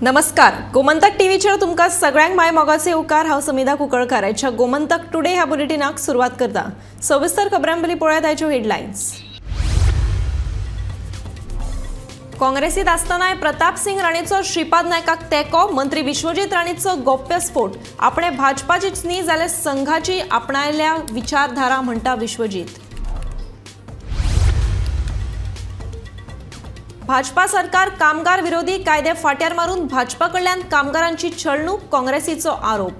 नमस्कार, गोमंतक टीव्हीचेर तुमकां सगळ्यांक my मोगाचे उपकार. हांव समिधा कुंकळकार. आयच्या गोमंतक टुडे ह्या बुलेटिनाक सुरवात करता. सविस्तर खबरां पयलीं पळयात आयच्यो हेडलायन्स. काँग्रेसीत आसतनाय प्रताप सिंग राणेचो श्रीपाद नायकाक तेंको, मंत्री विश्वजीत राणेचो गोप्यस्फोट. आपणे भाजपाचीच न्ही जाल्यार संघाची आपणायल्या विचारधारा म्हणटा विश्वजीत. भाजपा सरकार कामगार विरोधी कायदे फाट्यार मारून भाजपा कडल्यान कामगारांची छळणूक, काँग्रेसीचो आरोप.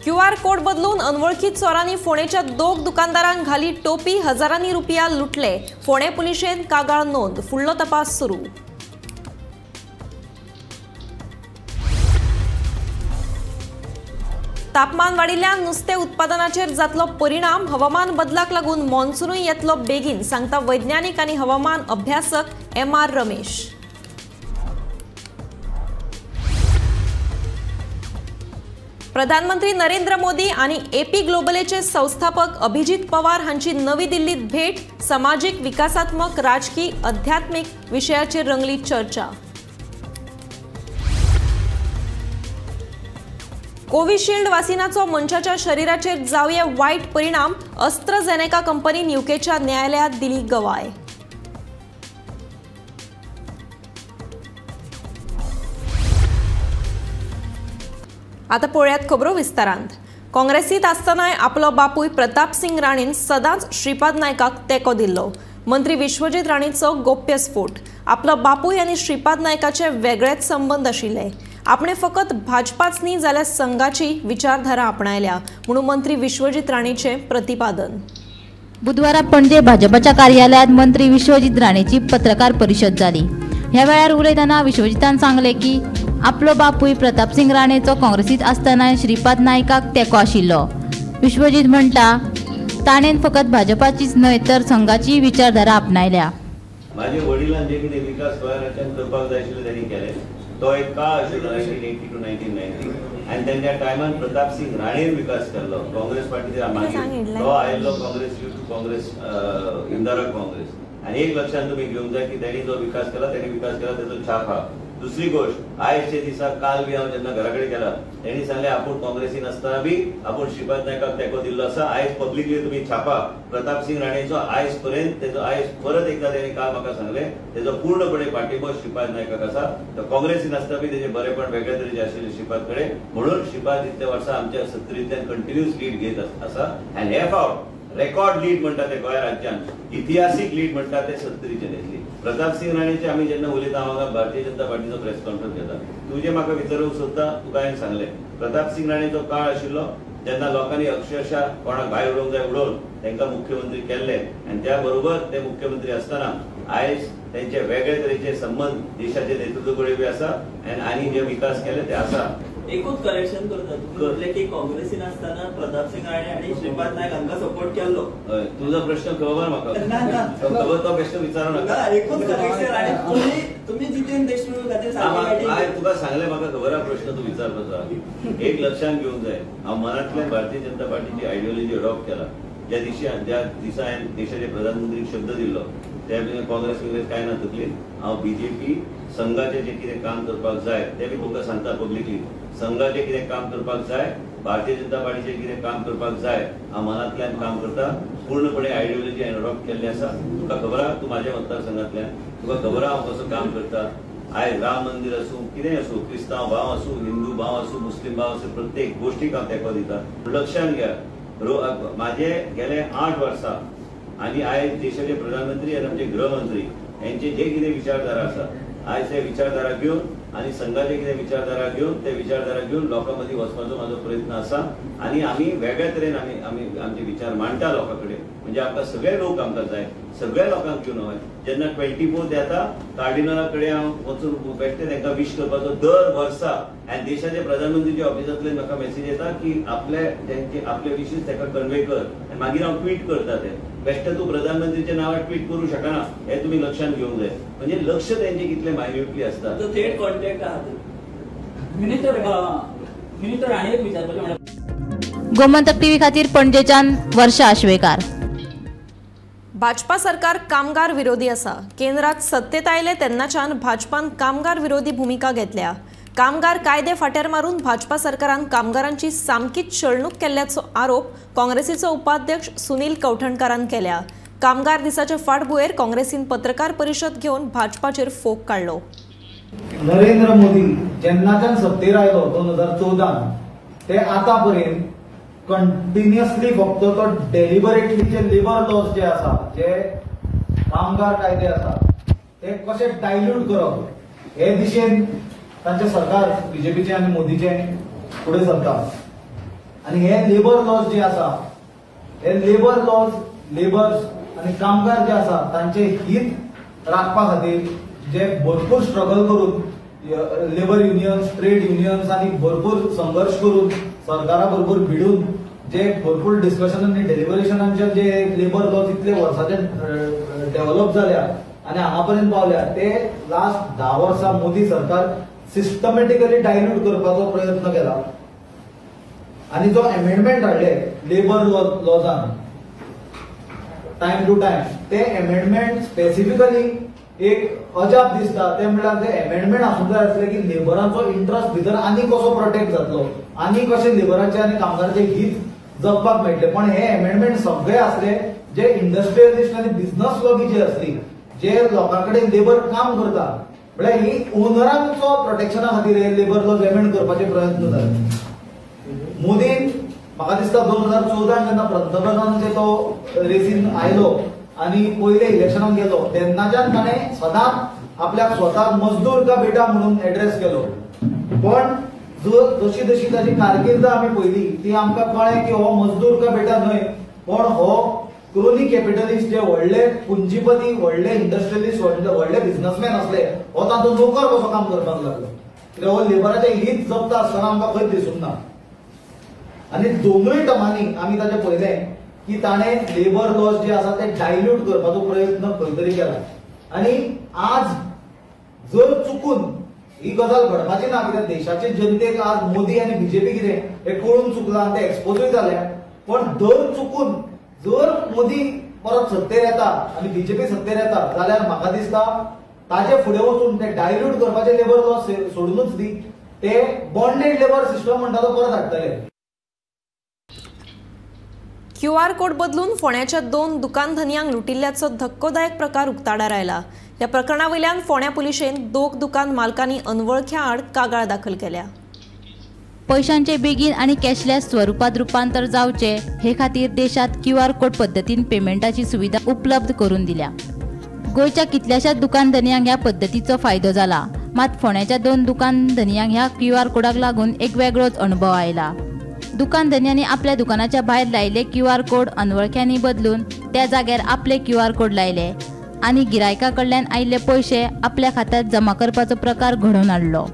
क्यूआर कोड बदलून अनवळखी चोरांनी फोंडेच्या दोग दुकानदारांक घाली टोपी, हजारांनी रुपया लुटले. फोंडें पुलिशेन कागाळ नोंद, फुडलो तपास सुरू. तापमान वाडिल्ल्यान नुस्तें उत्पादनाचेर जातलो परिणाम, हवामान बदलाक लागून मॉन्सूनूय येतलो बेगीन, सांगता वैज्ञानिक आनी हवामान अभ्यासक एम.आर. रमेश. प्रधानमंत्री नरेंद्र मोदी आनी एपी ग्लोबलेचे संस्थापक अभिजीत पवार हांची नवी दिल्लीत भेट, समाजीक विकासात्मक राजकी अध्यात्मीक विशयाचेर रंगली चर्चा. कोविशिल्ड वासिनाचो मनशाच्या शरीराचेर जावये वायट परिणाम, अस्ट्राझेनेका कंपनीन युकेच्या न्यायालयात दिली गवाय. आता पळयात खबरो विस्तारांत. काँग्रेसीत आसतनाय आपलो बापूय प्रताप सिंग राणेन सदांच श्रीपाद नायकाक तेंको दिल्लो. मंत्री विश्वजीत राणेचो गोप्यस्फोट. आपलो बापूय आनी श्रीपाद नायकाचे वेगळेच संबंद आशिल्ले. आपणे फकत भाजपाच न्ही जाल्यार संघाची विचारधारा आपणायल्या म्हणून मंत्री विश्वजीत राणेचे प्रतिपादन. बुधवारा पणजे भाजपाच्या कार्यालयात मंत्री विश्वजीत राणेची पत्रकार परिषद जाली. ह्या वेळार उलयतना विश्वजितान सांगले की आपलो बापूय प्रतापसिंग राणेचो काँग्रेसीत आसतना श्रीपाद नायकाक तेंको आशिल्लो. विश्वजीत म्हणटा ताणें फकत भाजपाचीच न्हय तर संघाची विचारधारा आपणायल्या. माझे वडिलांनी जे कितें विकास गोंया राज्यान करपाक जाय आशिल्लो तेणी केलें. तो एक काळ आशिल्लो 1980 to 1990 आनी तेंच्या टायमान प्रताप सिंग राणेन विकास केल्लो. काँग्रेस पार्टीच्या मागीर तो आयिल्लो Congress you to Congress Indira Congress. आनी एक लक्षांत तुमी घेवंक जाय की तेणी जो विकास केला तेणी विकास केला तेजो छाप आहा. दुसरी गोष्ट, आयचे दिसा काल बी हांव जेन्ना घरा कडेन गेला तेणी सांगलें आपूण काँग्रेसीन आसतना बी आपूण श्रीपाद नायकाक तेंको दिल्लो आसा. आयज पब्लिकली तुमी छापा प्रताप सिंग राणेचो आयज पर्यंत तेजो आयज परत एकदा तेणी काल म्हाका सांगलें तेजो पूर्णपणे पाठिंबो श्रीपाद नायकाक आसा. तर काँग्रेसीन आसतना बी तेजे बरेपण वेगळे तरेचे आशिल्ले श्रीपाद कडेन, म्हणून श्रीपाद इतल्या वर्सां आमच्या सत्तरींतल्यान कंटिन्युअस लीड घेत आसा. आनी हे फावट रेकॉर्ड लीड म्हणटा ते गोंय राज्यान, इतिहासीक लीड म्हणटा ते सत्तरीचे घेतली. प्रताप सिंग राणेचे आमी जेन्ना उलयता हांगा भारतीय जनता पार्टीचो प्रेस कॉन्फरन्स घेता, तुजें म्हाका विचारूंक सोदता, तुका हांवें सांगलें प्रताप सिंग राणेचो काळ आशिल्लो जेन्ना लोकांनी अक्षरशः कोणाक भायर उडोवंक जाय उडोवन तांकां मुख्यमंत्री केल्ले आनी त्या बरोबर ते मुख्यमंत्री आसतना आयज तेंचे वेगळे तरेचे संबंद देशाचे नेतृत्व कडेन बी आसा आनी जे विकास केले ते आसा. एकूच करेक्शन करता, तुमी म्हणलें की काँग्रेसीन आसतना प्रताप सिंग राणे आनी श्रीपाद नायक हांकां सपोर्ट केल्लो. तुजो प्रश्न खबर म्हाका, खबर तो प्रश्न विचारू नाका. एकूच करेक्शन. आनी तुमी जितेंद्र देशमुख खातीर हांवें तुका सांगलें म्हाका खबर आहा प्रश्न तूं विचारपाचो. एक लक्षांत घेवंक जाय, हांव मनांतल्यान भारतीय जनता पार्टीची आयडियोलॉजी अडॉप्ट केला. ज्या दिसा हांवें देशाचे प्रधानमंत्रीक शब्द दिल्लो त्या काँग्रेस बिंग्रेस कांय ना तकली. हांव बीजेपी संघाचें जें कितें काम करपाक जाय तें बी तुमकां सांगता पब्लिकली. संघाचें कितें काम करपाक जाय, भारतीय जनता पार्टीचें कितें काम करपाक जाय, हांव मनांतल्यान काम करता. पूर्णपणे आयडियोलॉजी हांवें अडॉप्ट केल्ली आसा. तुका खबर आहा, तूं म्हाज्या मतदारसंघांतल्यान, तुका खबर आहा हांव कसो काम करता. आयज राम मंदीर आसूं, कितेंय आसूं, क्रिस्तांव भाव आसूं, हिंदू भाव आसूं, मुस्लीम भाव आसूं, प्रत्येक गोश्टीक हांव तेंको दिता. लक्षांत घ्या, म्हाजे गेले 8 वर्सां आनी आयज देशाचे प्रधानमंत्री आनी आमचे गृहमंत्री हेंचे जे कितें विचारधारा आसा आयज ते विचारधारा घेवन आनी संघाचे कितें विचारधारा घेवन ते विचारधारा घेवन लोकां मदीं वचपाचो म्हाजो प्रयत्न आसा. आनी आमी वेगळ्या तरेन आमी आमी आमचे विचार मांडटा लोकां कडेन. म्हणजे आमकां सगळे लोक आमकां जाय, सगळ्या लोकांक घेवन वय. जेन्ना 24 येता कार्डिनला कडेन हांव वचून बेश्टें तांकां विश करपाचो दर वर्सा. आनी देशाचे प्रधानमंत्रीच्या ऑफिसांतल्यान म्हाका मॅसेज येता की आपले तेंचे आपले विशीस ताका कन्वे कर आनी मागीर हांव ट्वीट करता. ते बेश्टें तूं प्रधानमंत्रीच्या नांवार ट्वीट करूं शकना हें तुमी लक्षांत घेवंक जाय. म्हणजे लक्ष तेंचें कितलें मायन्युटली आसता. थेट कॉन्टॅक्ट आहा. मिनिस्टर राणे विचारपाचें. गोमंतक टीव्ही खातीर पणजेच्यान वर्षा आश्वेकार. भाजपा सरकार कामगार विरोधी आसा. केंद्रात सत्तेत आयले तेन्नाच्यान भाजपान कामगार विरोधी भूमिका घेतल्या. कामगार कायदे फाट्यार मारून भाजपा सरकारान कामगारांची सामकीच छळणूक केल्ल्याचो आरोप काँग्रेसीचो उपाध्यक्ष सुनील कवठणकारान केल्या. कामगार दिसाचे फाटभुंयेर काँग्रेसीन पत्रकार परिशद घेवन भाजपाचेर फोग काडलो. नरेंद्र मोदी जेन्नाच्यान सत्तेर आयलो 2014 ते आतापर्यंत कंटिन्युअसली फक्त तो डेलिबरेटली जे लेबर लॉज जे आसा, जे कामगार कायदे आसा ते कशे डायल्यूट करप हे दिशेन तांचे सरकार बीजेपीचे आनी मोदीचे फुडें सरता. आनी हे लेबर लॉज जे आसा हे लेबर लॉज लेबर्स आनी कामगार जे आसा तांचे हित राखपा खातीर जे भरपूर स्ट्रगल करून लेबर युनियन्स, ट्रेड युनियन्स आनी भरपूर संघर्श करून सरकारा बरोबर भिडून जे भरपूर डिस्कशन आनी डेलिबरेशनांचे जे लेबर लॉज इतले वर्साचे डेव्हलप जाल्या आनी हांगा पर्यंत पावल्या ते लास्ट 10 वर्सां मोदी सरकार सिस्टमॅटिकली डायल्यूट करपाचो प्रयत्न केला. आनी जो एमेंडमेंट हाडले लेबर लॉजान टायम टू टायम ते एमेंडमेंट स्पेसिफिकली एक अजाप दिसता ते म्हणल्यार ते एमेंडमेंट आसूंक जाय आसले की लेबरांचो इंट्रस्ट भितर आनी कसो प्रोटेक्ट जातलो आनी कशें लेबरांचे आनी कामगारांचे हित जगपाक मेळटले. पण हे एमेंडमेंट सगळे आसले जे इंडस्ट्रियलिस्ट आनी बिझनस लॉबी जी आसली जे लोकां कडेन लेबर काम करता म्हळ्यार ही ओनरांचो प्रोटेक्शना खातीर हे लेबर लॉज एमेंड करपाचे प्रयत्न जाले. मोदीन म्हाका दिसता 2014 जेन्ना पंतप्रधानाचे तो रेसीन आयलो आनी पयले इलेक्शनाक गेलो तेन्नाच्यान ताणें सदांच आपल्याक स्वता मजदूर का बेटा म्हणून एड्रेस केलो. पण जशी जशी ताची कारकीर्द आमी पळयली ती आमकां कळ्ळें की हो मजदूर का बेटा न्हय पण हो क्रोनी कॅपिटलिस्ट जे व्हडले पुंजीपती, व्हडले इंडस्ट्रियलिस्ट, व्हडले बिझनसमॅन आसले हो तांचो नोकर कसो काम करपाक लागलो. कित्याक हो लेबराचें हित जपता आसतना आमकां खंयच दिसूंक ना. आनी दोनूय टर्मांनी आमी ताचें पळयलें की ताणें लेबर लॉज जे आसा ते डायल्यूट करपाचो प्रयत्न खंय तरी केला. आनी आज जर चुकून ही गजाल घडपाची ना कित्याक देशाचे जनतेक आज मोदी आनी बीजेपी कितें हे कळून चुकलां आनी ते एक्सपोजूय जाल्या. पण दर चुकून जर मोदी परत सत्तेर येता आनी बीजेपी सत्तेर येता जाल्यार म्हाका दिसता ताजे फुडें वचून ते डायल्यूट करपाचे लेबर लॉज सोडूनच दी ते बॉन्डेड लेबर सिस्टम म्हणटा तो परत हाडटले. क्यूआर कोड बदलून फोंड्याच्या 2 दुकानधनयांक लुटिल्ल्याचो धक्कोदायक प्रकार उक्ताडार आयला. ह्या प्रकरणा वयल्यान फोंड्या पुलिशेन 2 दुकान मालकांनी अनवळख्या आड कागाळ दाखल केल्या. पैशांचे बेगीन आनी कॅशलेस स्वरूपात रूपांतर जावचे हे खातीर देशात क्यूआर कोड पद्दतीन पेमेंटाची सुविधा उपलब्ध करून दिल्या. गोंयच्या कितल्याशाच दुकानधनयांक ह्या पद्दतीचो फायदो जाला. मात फोंड्याच्या 2 दुकानधनयांक ह्या क्यूआर कोडाक लागून एक वेगळोच अणभव आयला. दुकानधनयांनी आपल्या दुकानाच्या भायर लायिल्ले क्यूआर कोड अनवळख्यांनी बदलून त्या जाग्यार आपले क्यूआर कोड लायले आनी गिरायका कडल्यान आयिल्ले पयशे आपल्या खात्यात जमा करपाचो प्रकार घडोवन हाडलो.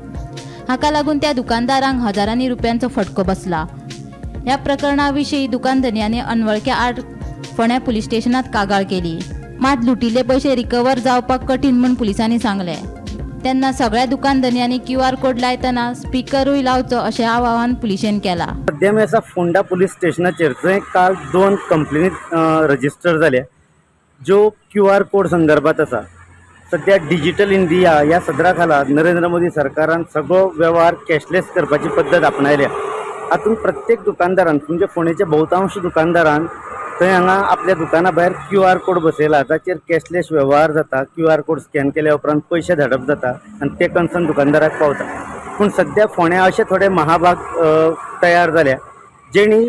हाका लागून त्या दुकानदारांक हजारांनी रुपयांचो फटको बसला. ह्या प्रकरणा विशीं दुकानधनयांनी अनवळख्या आड फोंड्या पुलीस स्टेशनात कागाळ केली. मात लुटिल्ले पयशे रिकवर जावपाक कठीण म्हूण पुलिसांनी सांगलें. तेन्ना सगळ्या दुकानधनयांनी क्यूआर कोड लायतना स्पिकरूय लावचो अशें आवाहन पुलिशेन केलां. सद्या आमी आसा फोंडा पुलीस स्टेशनाचेर जंय काल 2 कंप्लेनी रजिस्टर जाल्या ज्यो क्यूआर कोड संदर्भात आसा. सद्या डिजिटल इंडिया ह्या सदरा खाला नरेंद्र मोदी सरकारान सगळो वेव्हार कॅशलेस करपाची पद्दत आपणायल्या. हातूंत प्रत्येक दुकानदारान म्हणजे फोंडेच्या बहुतांश दुकानदारान थंय हांगा आपल्या दुकाना भायर क्यूआर कोड बसयला ताचेर कॅशलेस वेव्हार जाता. क्यूआर कोड स्कॅन केल्या उपरांत पयशे धाडप जाता आनी ते कन्सर्न दुकानदाराक पावता. पूण सद्या फोंड्या अशे थोडे महाभाग तयार जाल्या जेणी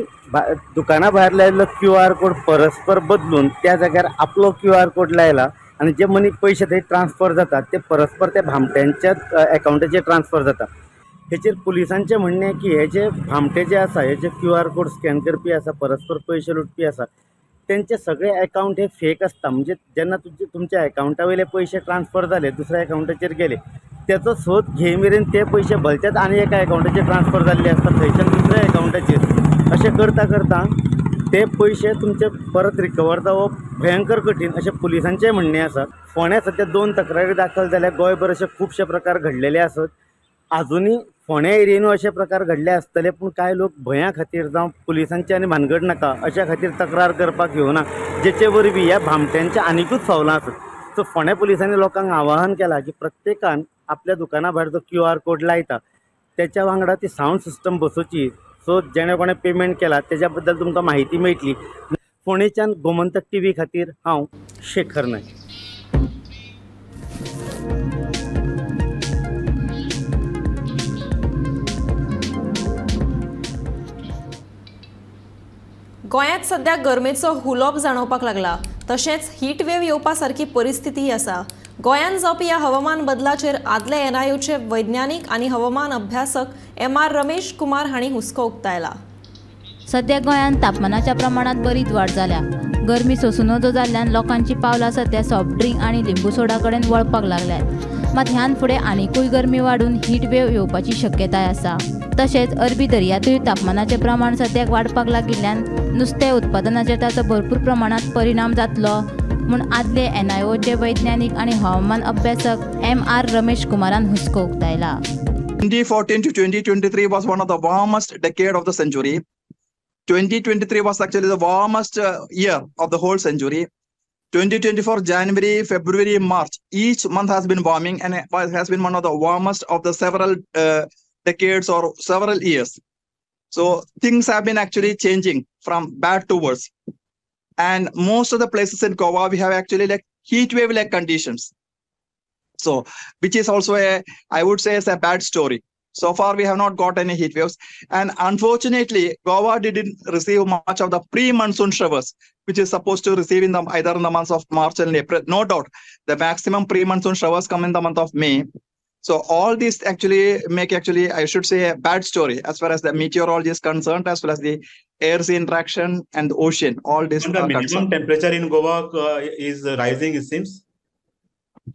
दुकाना भायर लायिल्लो क्यूआर कोड परस्पर बदलून त्या जाग्यार आपलो क्यूआर कोड लायला आनी जे मनी पयशे थंय ट्रान्सफर जातात ते परस्पर त्या भामट्यांच्या एकावंटाचेर ट्रान्सफर जाता. हेचेर पुलिसांचें म्हणणें की हे जे भामटे जे आसा, हे जे क्यूआर कोड स्कॅन करपी आसा, परस्पर पयशे लुटपी आसा, तेंचे सगळे एकावंट हे फेक आसता. म्हणजे जेन्ना तुमच्या एकावंटा वयले पयशे ट्रान्सफर जाले दुसऱ्या एकावंटाचेर गेले तेचो सोद घेय मेरेन ते पयशे भलत्याच आनी एका एकावंटाचेर ट्रान्सफर जाल्ले आसता थंयच्यान दुसऱ्या एकावंटाचेर. अशें करता करता ते पयशे तुमचे परत रिकवर जावप भयंकर कठीण अशें पुलिसांचें म्हणणें आसा. फोंड्या सद्या 2 तक्रारी दाखल जाल्या. गोंयभर अशे खुबशे प्रकार घडलेले आसत. आजुनूय फोंड्या एरियेनूय अशे प्रकार घडले आसतले, पूण कांय लोक भंया खातीर जावं पुलिसांचे आनी भानगड नाका अशा खातीर तक्रार करपाक घेवना, जेचे वरवीं ह्या भामट्यांचे आनिकूच फावलां आसत. सो फोंड्या पुलिसांनी लोकांक आवाहन केलां की प्रत्येकान आपल्या दुकाना भायर जो QR code लायता त्याच्या वांगडा ती सावंड सिस्टम बसोवची, सो जेणे कोणें पेमेंट केला तेज्या बद्दल तुमकां म्हायती मेळटली. फोंडेच्यान गोमंतक टीव्ही खातीर हांव शेखर नायक. गोंयांत सध्या गरमेचो हुलोप जाणवपाक लागला, तशेंच हीट वेव येवपा सारकी परिस्थितीय आसा. गोंयांत जावपी ह्या हवामान बदलाचेर आदले एनआययूचे वैज्ञानीक आनी हवामान अभ्यासक MR Ramesh Kumar हांणी हुस्को उक्तायला. सध्या गोंयांत तापमानाच्या प्रमाणांत बरीच वाड जाल्या. गरमी सोसूं नजो जाल्ल्यान लोकांची पावलां सध्या सॉफ्ट ड्रिंक आनी लिंबू सोडा कडेन वळपाक लागल्यात. मात ह्यान फुडें आनिकूय गरमी वाडून हीट वेव येवपाची शक्यताय आसा. तशेंच अरबी दर्यांतूय तापमानाचें प्रमाण सद्याक वाडपाक लागिल्ल्यान नुस्तें उत्पादनाचेर ताचो भरपूर प्रमाणांत परिणाम जातलो म्हूण आदले एनआयओचे वैज्ञानीक आनी हवामान अभ्यासक MR Ramesh कुमारान हुस्को उक्तायला. 2014 to 2023 was one of the warmest decade of the century. 2023 was actually the warmest year of the whole century. 2024 January, February, March, each month has been warming and has been one of the warmest of the several decades or several years. So things have been actually changing from bad to worse. And most of the places in Goa, we have actually like heat wave like conditions. So, which is also a, I would say, is a bad story. So far, we have not got any heat waves. And unfortunately, Goa didn't receive much of the pre-monsoon showers, which is supposed to receive in the either in the months of March and April. No doubt, the maximum pre-monsoon showers come in the month of May. So all these actually make actually, I should say, a bad story as far as the meteorology is concerned, as well as the air-sea interaction and the ocean. All this. And the minimum temperature in Goa is rising, it seems.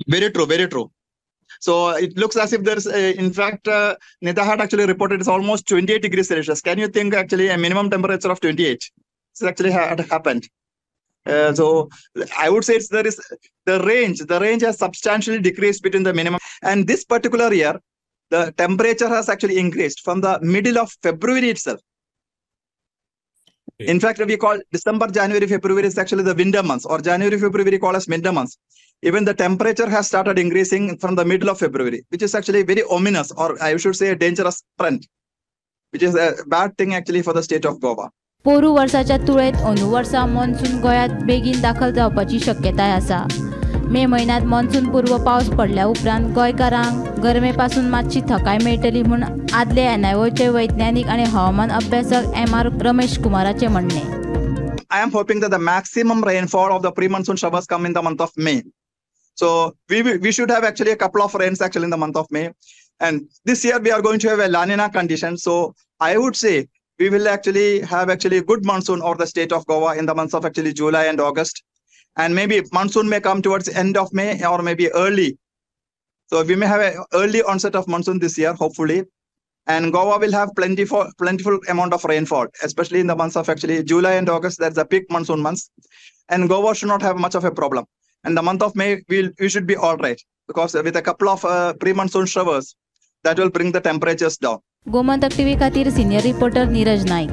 Very true, very true. So it looks as if there's, in fact, Nita had actually reported it's almost 28 degrees Celsius. Can you think actually a minimum temperature of 28? This actually had happened. So I would say it's, there is the range has substantially decreased between the minimum. And this particular year, the temperature has actually increased from the middle of February itself. Okay. In fact, we call December, January, February is actually the winter months, or January, February call as winter months. Even the temperature has started increasing from the middle of February, which is actually very ominous, or I should say a dangerous trend, which is a bad thing actually for the state of Goa. पोरू वर्साच्या तुळेत अंदू वर्सा monsoon गोंयांत बेगीन दाखल जावपाची शक्यताय आसा. मे म्हयन्यांत मॉन्सून पूर्व पावस पडल्या उपरांत गोंयकारांक गरमे पासून मातशी थकाय मेळटली म्हूण आदले एनआयओचे वैज्ञानीक आनी हवामान अभ्यासक MR Ramesh कुमाराचें म्हणणें. I am hoping that the maximum rainfall of the pre-monsoon showers come in the month of May. So we should have actually a couple of rains actually in the month of May. And this year we are going to have a La Nina condition. So I would say we will actually have actually a good monsoon over the state of Goa in the months of actually July and August. And maybe monsoon may come towards the end of May or maybe early. So we may have an early onset of monsoon this year, hopefully. And Goa will have plentiful amount of rainfall, especially in the months of actually July and August. That's the peak monsoon months. And Goa should not have much of a problem. And the month of May, we should be all right, because with a couple of pre-monsoon showers, that will bring the temperatures down. Gomantak TV खातीर senior reporter Neeraj Naik.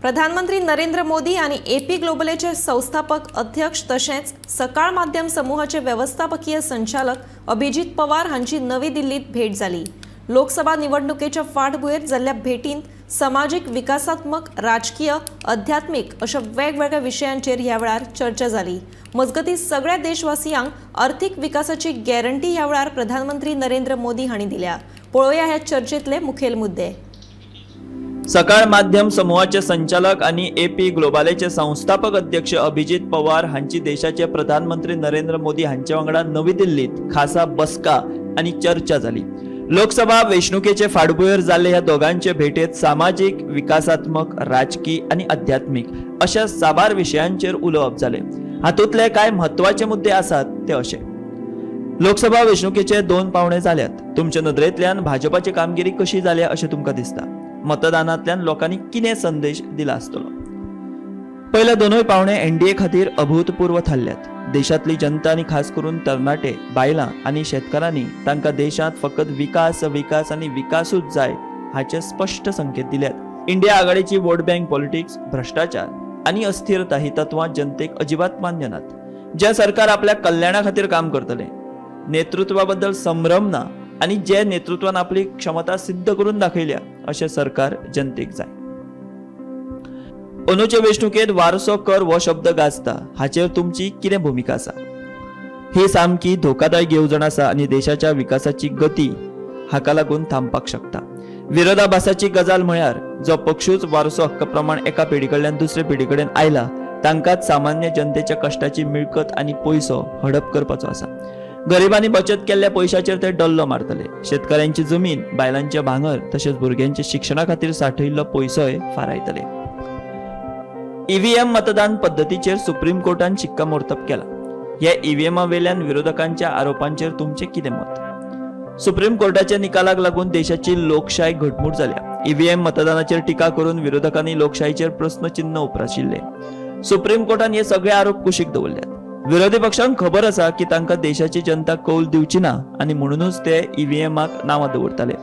प्रधानमंत्री नरेंद्र मोदी आणि AP ग्लोबलेचे संस्थापक अध्यक्ष तशेंच सकाळ माध्यम समूहाचे व्यवस्थापकीय संचालक अभिजीत पवार हांची नवी दिल्लीत भेट जाली. लोकसभा निवडणुकेच्या फाटभुंयेर जाल्ल्या भेटींत समाजीक विकासात्मक, राजकीय, अध्यात्मीक अशा वेगवेगळ्या विशयांचेर ह्या वेळार चर्चा जाली. मजगतीं सगळ्या देशवासियांक आर्थिक विकासाची गॅरंटी ह्या वेळार प्रधानमंत्री नरेंद्र मोदी हांणी दिल्या. पळोवया ह्या चर्चेतले मुखेल मुद्दे. सकाळ माध्यम समूहाचे संचालक आणि एपी ग्लोबालेचे संस्थापक अध्यक्ष अभिजीत पवार हांची देशाचे प्रधानमंत्री नरेंद्र मोदी हांचे वांगडा नवी दिल्लीत खासा बसका आणि चर्चा जाली. लोकसभा वेंचणुकेचे फाटभुंयेर जाल्ले ह्या दोगांचे भेटेत सामाजीक, विकासात्मक, राजकी आनी अध्यात्मीक अशा साबार विशयांचेर उलोवप जालें. हातूंतले कांय म्हत्वाचे मुद्दे आसात ते अशे. लोकसभा वेंचणुकेचे 2 पावणे जाल्यात. तुमचे नदरेंतल्यान भाजपाची कामगिरी कशी जाल्या अशें तुमकां दिसता? मतदानांतल्यान लोकांनी कितें संदेश दिला आसतलो? पयले दोनूय पावणे एनडीए खातीर अभूतपूर्व थारल्यात. देशांतली जनता आनी खास करून तरणाटे, बायलां आनी शेतकारांनी तांकां देशांत फकत विकास, विकास आनी विकासूच जाय हाचे स्पश्ट संकेत दिल्यात. इंडिया आघाडीची वोट बँक पॉलिटिक्स, भ्रष्टाचार आनी अस्थिरता ही तत्वां जनतेक अजिबात मान्य नात. जे सरकार आपल्या कल्याणा खातीर काम करतले, नेतृत्वा बद्दल संभ्रम ना आनी जे नेतृत्वान आपली क्षमता सिद्ध करून दाखयल्या अशें सरकार जनतेक जाय. अंदूचे वेंचणुकेंत वारसो कर हो शब्द गाजता, हाचेर तुमची कितें भुमिका आसा? ही सामकी धोकादायक येवजण आसा आनी देशाच्या विकासाची गती हाका लागून थांबपाक शकता. विरोधाभासाची गजाल म्हळ्यार जो पक्षूच वारसो हक्क प्रमाण एका पिढी कडल्यान दुसरे पिढी कडेन आयला तांकांच सामान्य जनतेच्या कश्टाची मिळकत आनी पयसो हडप करपाचो आसा. गरिबांनी बचत केल्ल्या पयशाचेर ते डल्लो मारतले. शेतकऱ्यांची जमीन, बायलांचे भांगर तशेंच भुरग्यांच्या शिक्षणा खातीर साठयिल्लो पयसोय फारायतले. ईव्हीएम मतदान पद्दतीचेर सुप्रीम कोर्टान शिक्कामोर्तब केला. ह्या ईव्हीएमा वेल्यान विरोधकांच्या आरोपांचेर तुमचें कितें मत? सुप्रीम कोर्टाच्या निकालाक लागून देशाची लोकशाय घटमूट जाल्या. ईव्हीएम मतदानाचेर टिका करून विरोधकांनी लोकशाहीचेर प्रस्नचिन्ह उप्राशिल्ले. सुप्रीम कोर्टान हे सगळे आरोप कुशीक दवरल्यात. विरोधी पक्षांक खबर आसा की तांकां देशाची जनता कौल दिवची ना आनी म्हणूनच ते ईव्हीएमाक नांवां दवरताले.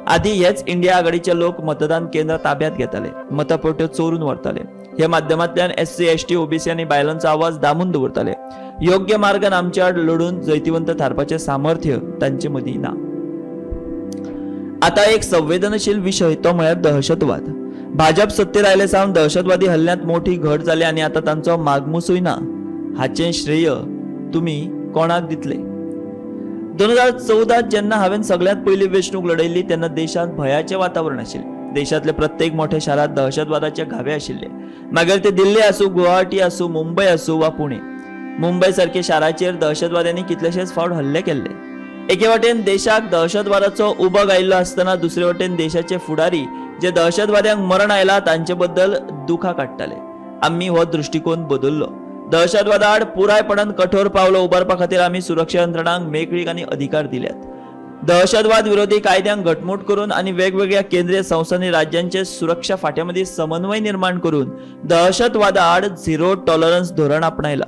आदी हेच इंडिया आघाडीचे लोक मतदान केंद्र ताब्यात घेताले, मतपेट्यो चोरून व्हरताले. ह्या माध्यमांतल्यान एससी, एसटी, ओबीसी आनी बायलांचो आवाज दामून दवरताले. योग्य मार्गान आमचे आड लढून जैतिवंत थारपाचें सामर्थ्य तांचे मदीं ना. आतां एक संवेदनशील विशय तो म्हळ्यार दहशतवाद. भाजप सत्तेर आयले सावन दहशतवादी हल्ल्यांत मोठी घट जाली आनी आतां तांचो मागमूसूय ना. हाचें श्रेय तुमी कोणाक दितले? 2014 जेन्ना हांवें सगळ्यांत पयली वेंचणूक लढयल्ली तेन्ना देशांत भंयाचें वातावरण आशिल्लें. देशांतल्या प्रत्येक मोठ्या शारांत दहशतवादाचे घावे आशिल्ले. मागीर ते दिल्ली आसूं, गुवाहाटी आसूं, मुंबय आसूं वा पुणे. मुंबय सारक्या शाराचेर दहशतवाद्यांनी कितलेशेच फावट हल्ले केल्ले. एके वटेन देशाक दहशतवादाचो उबग आयिल्लो आसतना दुसरे वटेन देशाचे फुडारी जे दहशतवाद्यांक मरण आयला तांचे बद्दल दुखां काडटाले. आमी हो दृश्टिकोन बदल्लो. दहशतवादा आड पुरायपणान कठोर पावलां उबारपा खातीर आमी सुरक्षा यंत्रणांक मेकळीक आनी अधिकार दिल्यात. दहशतवाद विरोधी कायद्यांक घटमूट करून आनी वेगवेगळ्या केंद्रीय संस्थांनी राज्यांचे सुरक्षा फांट्या मदीं समन्वय निर्माण करून दहशतवादा आड झिरो टॉलरन्स धोरण आपणायला.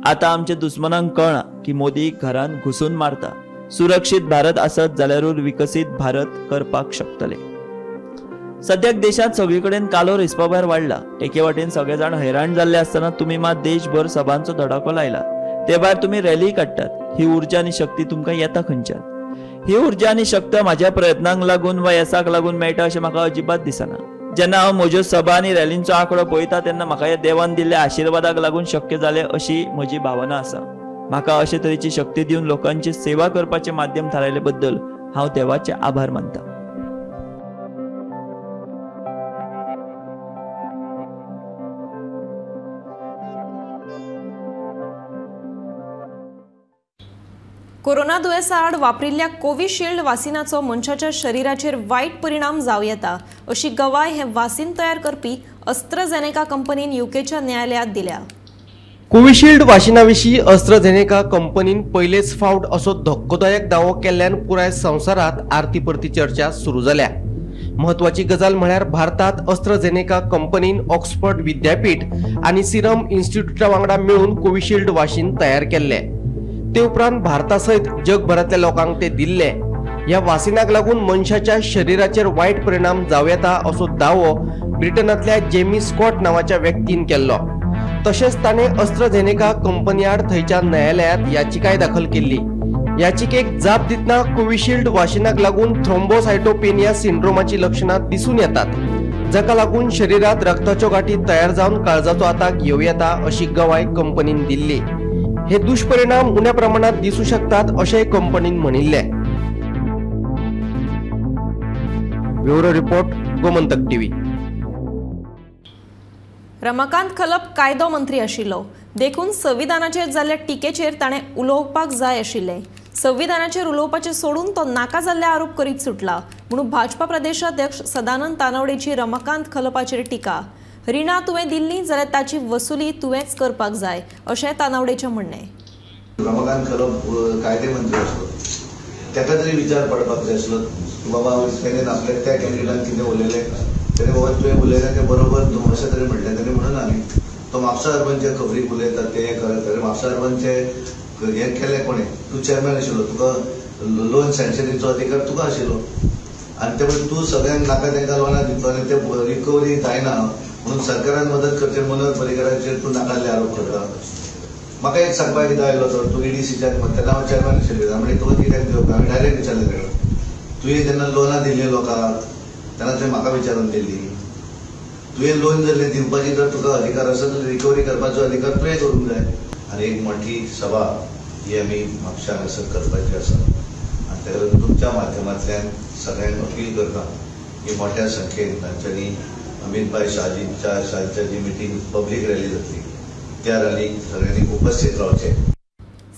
आतां आमच्या दुस्मनांक कळ्ळां की मोदी घरांत घुसून मारता. सुरक्षीत भारत आसत जाल्यारूच विकसीत भारत करपाक शकतले. सद्याक देशांत सगळे कडेन कालोर हिसपा भायर वाडला. एके वाटेन सगळे जाण हैराण जाल्ले आसतना तुमी मात देशभर सभांचो धडाको लायला. ते भायर तुमी रॅली काडटात. ही उर्जा आनी शक्ती तुमकां येता खंयच्यान? ही उर्जा आनी शक्त म्हाज्या प्रयत्नांक लागून वा येसाक लागून मेळटा अशें म्हाका अजिबात दिसना. जेन्ना हांव म्हज्यो सभा आनी रॅलींचो आंकडो पळयता तेन्ना म्हाका ह्या देवान दिल्ल्या आशिर्वादाक लागून शक्य जालें अशी म्हजी भावना आसा. म्हाका अशे तरेची शक्ती दिवन लोकांची सेवा करपाचें माध्यम थारायले बद्दल हांव देवाचे आभार मानता. कोरोना दुयेंसा आड वापरिल्ल्या कोविशिल्ड वासिनाचो मनशाच्या शरिराचेर वायट परिणाम जावं येता अशी गवाय हें वासीन तयार करपी अस्ट्राझेनेका कंपनीन युकेच्या न्यायालयात दिल्या. कोविशिल्ड वासिना विशीं अस्ट्राझेनेका कंपनीन पयलेच फावट असो धक्कोदायक दावो केल्ल्यान पुराय संवसारांत आरती परती चर्चा सुरू जाल्या. म्हत्वाची गजाल म्हळ्यार भारतात अस्ट्राझेनेका कंपनीन ऑक्सफर्ड विद्यापीठ आनी सिरम इन्स्टिट्यूटा वांगडा मेळून कोविशिल्ड वाशीन तयार केल्लें. ते उपरांत भारता सयत जगभरांतल्या लोकांक ते दिल्ले. ह्या वासिनाक लागून मनशाच्या शरिराचेर वायट परिणाम जावं येता असो दावो ब्रिटनांतल्या जेमी स्कॉट नांवाच्या व्यक्तीन केल्लो. तशेंच ताणें अस्ट्राझेनेका कंपनी आड थंयच्या न्यायालयांत याचिकाय दाखल केल्ली. याचिकेक जाप दितना कोविशिल्ड वासिनाक लागून थ्रोम्बोसायटोपेनिया सिंड्रोमाची लक्षणां दिसून येतात, जाका लागून शरिरांत रक्ताच्यो गांठी तयार जावन काळजाचो आताक येवं येता अशी गवाय कंपनीन दिल्ली. हे दुष्परिणाम उण्या प्रमाणात दिसू शकतात अशेंय कंपनीन म्हणिल्लें. Bureau report, Gomantak TV. Ramakant Khalap कायदो मंत्री आशिल्लो देखून संविधानाचेर जाल्ल्या टिकेचेर ताणें उलोवपाक जाय आशिल्लें. संविधानाचेर उलोवपाचें सोडून तो नाका जाल्ले आरोप करीत सुटला म्हणून भाजपा प्रदेशाध्यक्ष सदानंद तानावडेची रमाकांत खलपाचेर टिका. रिणां तुवें दिल्लीं जाल्यार ताची वसुली तुवेंच करपाक जाय अशें तानावडेचें म्हणणें. रमाकांत खलप कायदे मंत्री आसलो ताका तरी विचार पडपाक जाय आसलो की बाबा तेणें आपल्या त्या कॅन्डिडेटान कितें उलयलें, तेणें बाबा तुवें उलयलें तें बरोबर न्हू अशें तरी म्हणलें, तेणें म्हणून न्ही. तो म्हापसा अर्बनचे खबरीक उलयता ते हें करत. म्हापसा अर्बनचे हें केलें कोणें? तूं चेअरमॅन आशिल्लो, तुका लोन सँक्शनीचो अधिकार तुका आशिल्लो आनी ते तूं सगळ्यांक नाका तांकां लोनां दितलो आनी ते रिकवरी जायना म्हणून सरकारान मदत करचें मनोहर पर्रीकराचेर तूं नाकाल्ले आरोप करता. म्हाका एक सांगपाक कितें आयलो तो तूं ईडीसीच्यान तेन्ना हांव चेअरमॅन आशिल्लो म्हणजे तुका कित्याक दिवप? हांवें डायरेक्ट विचारलें ताका, तुवें जेन्ना लोनां दिल्लीं लोकांक तेन्ना तुवें म्हाका विचारून दिल्ली? तुवें लोन जर दिवपाची जर तुका अधिकार आसा जाल्यार रिकवरी करपाचो अधिकार तुवें करूंक जाय. आनी एक मोठी सभा ही आमी म्हापशा हांगासर करपाची आसा आनी ताका लागून तुमच्या माध्यमांतल्यान सगळ्यांक अपील करता की मोठ्या संख्येन तांच्यांनी अमितभाई शहाजींच्या जी मिटींग पब्लीक रॅली जातली त्या रॅलीक सगळ्यांनी उपस्थित रावचें.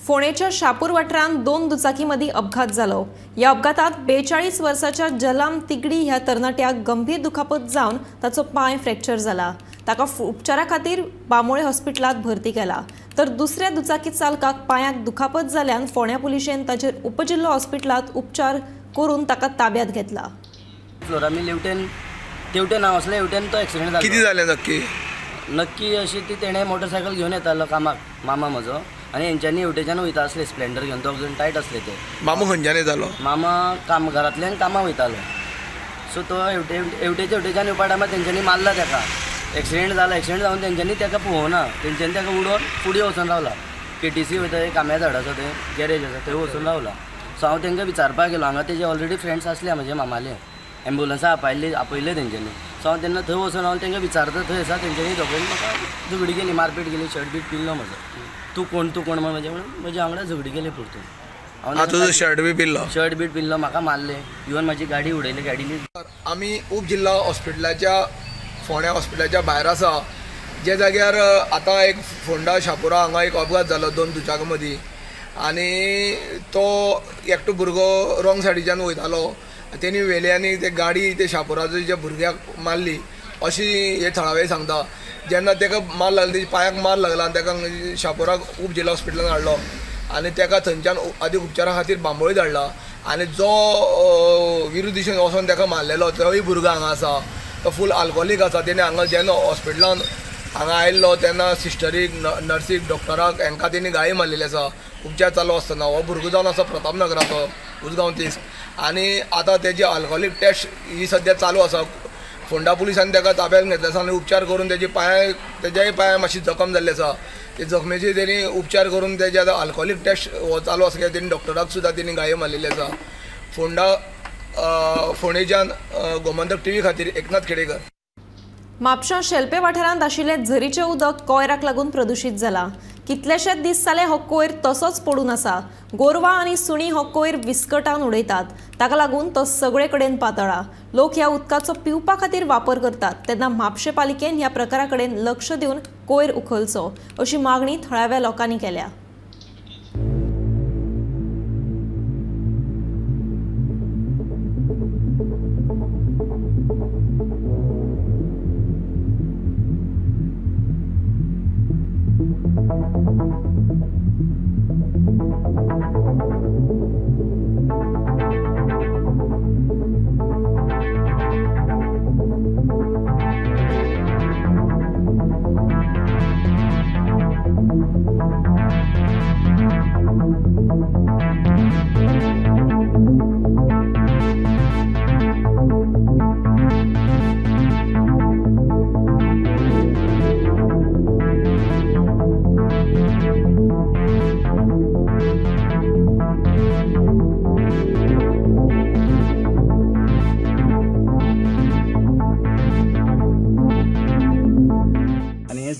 फोंडेच्या शापूर वाठारांत 2 दुचाकी मदीं अपघात जालो. ह्या अपघातांत 42 वर्साच्या जलाम तिगडी ह्या तरणाट्याक गंभीर दुखापत जावन ताचो पांय फ्रॅक्चर जाला. ताका उपचारा खातीर बांबोळे हॉस्पिटलांत भरती केला. तर दुसऱ्या दुचाकी चालकाक पांयाक दुखापत जाल्यान फोंड्या पुलिशेन ताचेर उपजिल्लो हॉस्पिटलांत उपचार करून ताका ताब्यात घेतला. फ्लोरा मिल हेवटेन तेवटेन हांव आसलो, हेवटेन तो एक्सिडेंट जालो. कितें जालें नक्की? नक्की अशी ती तेणें मोटरसायकल घेवन येतालो कामाक मामा म्हजो आनी हेंच्यांनी हेवटेच्यान वयता आसले स्प्लेंडर घेवन, दोग जाण टायट आसले ते. मामू खंयच्यान येतालो? मामा काम घरांतल्यान कामाक वयतालो. सो तो हेवटेच्या हेवटेच्यान येवपा टायमार तेंच्यांनी मारला ताका. एक्सिडेंट जाला. एक्सिडेंट जावन तेंच्यांनी ताका पळोवना, तेंच्यांनी ताका उडोवन फुडें वचून रावला. केटीसी वयता एक आंब्या झाड आसा थंय गॅरेज आसा थंय वचून रावला. सो हांव तांकां विचारपाक गेलो. हांगा तेजे ऑलरेडी फ्रेंड्स आसले म्हजे मामाले, एम्बुलन्सा आपयले तेंच्यांनी. सो हांव तेन्ना थंय वचून हांव तांकां विचारता थंय आसा तेंच्यांनी दोगांयनी म्हाका झगडी केली, मारपेट केली, शर्ट बीट पिल्लो म्हजो. तूं कोण तूं कोण म्हजे म्हणून म्हज्या वांगडा झगडी केली परतून. तुजो शर्ट बी पिल्लो? शर्ट बीट पिल्लो, म्हाका मारले, इवन म्हाजी गाडी उडयली. गाडी आमी उप जिल्हा हॉस्पिटलाच्या फोंड्या हॉस्पिटलाच्या भायर आसा, जे जाग्यार आतां एक फोंडा शापुरा हांगा एक अपघात जालो 2 दुचाकी मदीं आनी तो एकटो भुरगो रॉंग सायडीच्यान वयतालो, तेणी व्हेली आनी ते गाडी ते शापुराचो ज्या भुरग्याक मारली अशी हे थळावे सांगता. जेन्ना ताका मार लागली, तेच्या पांयाक मार लागला आनी ताका शापुराक उप जिल्हा हॉस्पिटलान हाडलो आनी ताका थंयच्यान आदी उपचारा खातीर बांबोळी धाडला. आनी जो विरुद्ध दिशेन वचोन ताका मारलेलो तोय भुरगो हांगा आसा, तो फूल आल्कोहोलीक आसा. तेणें हांगा जेन्ना हॉस्पिटलान हांगा आयिल्लो तेन्ना सिस्टरीक, नर्सीक, डॉक्टराक हांकां तेणी गाळी मारलेली आसा उपचार चालू आसतना. हो भुरगो जावन आसा प्रतापनगराचो, उसगांव 30, आनी आतां तेजी आल्कोहोलीक टेस्ट ही सद्या चालू आसा. फोंडा पुलिसांनी ताका ताब्यात घेतले आसा आनी उपचार करून तेजी पांय तेज्याय पांयाक मातशी जखम जाल्ली आसा. ते जखमेची तेणी उपचार करून तेजी आतां आल्कोहोलीक टेस्ट हो चालू आसा कित्याक तेणी डॉक्टराक सुद्दां तेणी गाळी मारलेली आसा. फोंडा फोंडेच्यान गोमंतक टीव्ही खातीर एकनाथ खेडेकर. म्हापशां शेल्पे वाठारांत आशिल्लें झरीचें उदक कोयराक लागून प्रदुशीत जालां. कितलेशेच दीस जाले हो कोयर तसोच पडून आसा. गोरवां आनी सुणी हो कोयर विस्कटावन उडयतात, ताका लागून तो सगळे कडेन पातळा. लोक ह्या उदकाचो पिवपा खातीर वापर करतात तेन्ना म्हापशें पालिकेन ह्या प्रकारा कडेन लक्ष दिवन कोयर उखलचो अशी मागणी थळाव्या लोकांनी केल्या.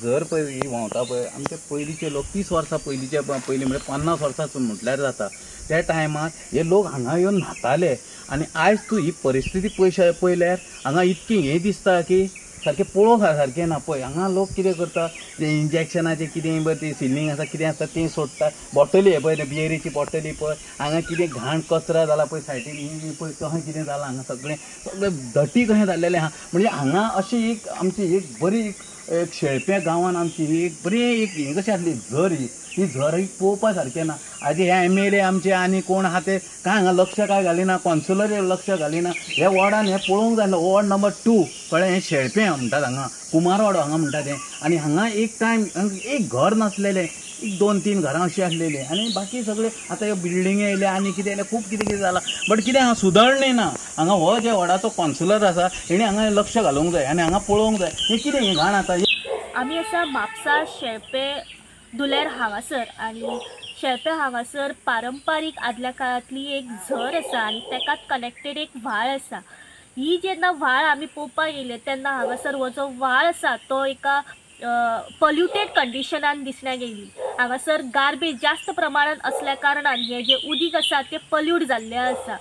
झर पळय ही व्हांवता पळय आमचे पयलींचे लोक 30 वर्सां पयलींचे पयलीं म्हळ्यार 50 वर्सां म्हटल्यार जाता त्या टायमार हे लोक हांगा येवन न्हाताले. आनी आयज तूं ही परिस्थिती पळय पळयल्यार हांगा इतकी हें दिसता की सारकें पळोवंक सारकें ना. पळय हांगा लोक कितें करता, ते इंजेक्शनाचें कितें पळय तें सिलींग आसा कितें आसता तें सोडटा, बॉटली हे पळय बियरीची बॉटली पळय हांगा कितें घाण कचरा जाला पळय सायडीन ही पळय कशें कितें जालां हांगा सगळें सगळें धटी कशें जाल्लेलें आहा. म्हणजे हांगा अशी एक आमची एक बरी एक एक शेळप्या गांवान आमची ही एक बरी एक हें कशी आसली झर, ही झर ही पळोवपा सारकें ना. आजी हे MLA आमचे आनी कोण आहा ते काय हांगा लक्ष काय घालिना, कॉन्सुलर लक्ष घालिना. ह्या वॉर्डान हें पळोवंक जाय आसलें, वॉर्ड नंबर 2 कळ्ळें, हें शेळपें म्हणटात हांगा, कुमारवाडो हांगा म्हणटात हें. आनी हांगा एक टायम एक घर नासलेलें, एक 2-3 घरां अशीं आसलेलीं आनी बाकी सगळे आतां ह्यो बिल्डिंगी येयल्या आनी कितें येयलें, खूब कितें कितें जालां, बट कितें हांगा सुदारणी ना. हांगा हो जे वॉर्डाचो कॉन्सुलर आसा हेणी हांगा लक्ष घालूंक जाय आनी हांगा पळोवंक जाय हें कितें हें घाण आतां. आमी आसा म्हापसा शेळपे दुलेर हांगासर आनी शेळपे हांगासर पारंपारीक आदल्या काळांतली एक झर आसा आनी तेकाच कनेक्टेड एक व्हाळ आसा. ही जेन्ना व्हाळ आमी पळोवपाक येयले तेन्ना हांगासर हो जो व्हाळ आसा तो एका पॉल्युटेड कंडिशनान दिसण्याक येयली. हांगासर गार्बेज जास्त प्रमाणान असल्या कारणान हे जे उदीक आसा ते पॉल्यूट जाल्ले आसा.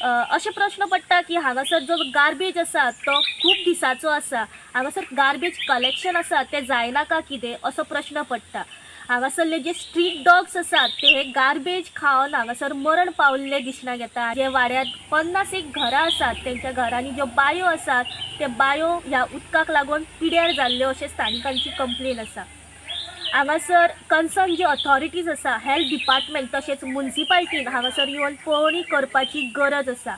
अशें प्रश्न पडटा की हांगासर जो गार्बेज आसा तो खूब दिसाचो आसा, हांगासर गार्बेज कलेक्शन आसा तें जायना का कितें असो प्रश्न पडटा. हांगासरले जे स्ट्रीट डॉग्स आसात ते हे गार्बेज खावन हांगासर मरण पावल्ले दिसण्याक येता. जे वाड्यार 50 एक घरां आसात तेंच्या घरांनी ज्यो बायो आसात ते बायो ह्या उदकाक लागून पिड्यार जाल्ल्यो अशें स्थानिकांची कंप्लेन आसा. हांगासर कन्सर्न जी ऑथॉरिटीज आसा, हेल्थ डिपार्टमेंट तशेंच मुन्सिपाल्टीन हांगासर येवन पळोवणी करपाची गरज आसा.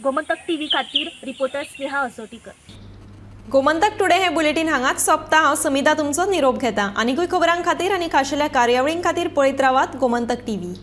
गोमंतक टीव्ही खातीर रिपोर्टर स्नेहा असोटीकर. गोमंतक टुडे हे बुलेटीन हांगाच सोंपता. हांव समिता तुमचो निरोप घेता. आनीकूय खबरां खातीर आनी खाशेल्या कार्यावळीं खातीर पळयत रावात गोमंतक टीव्ही.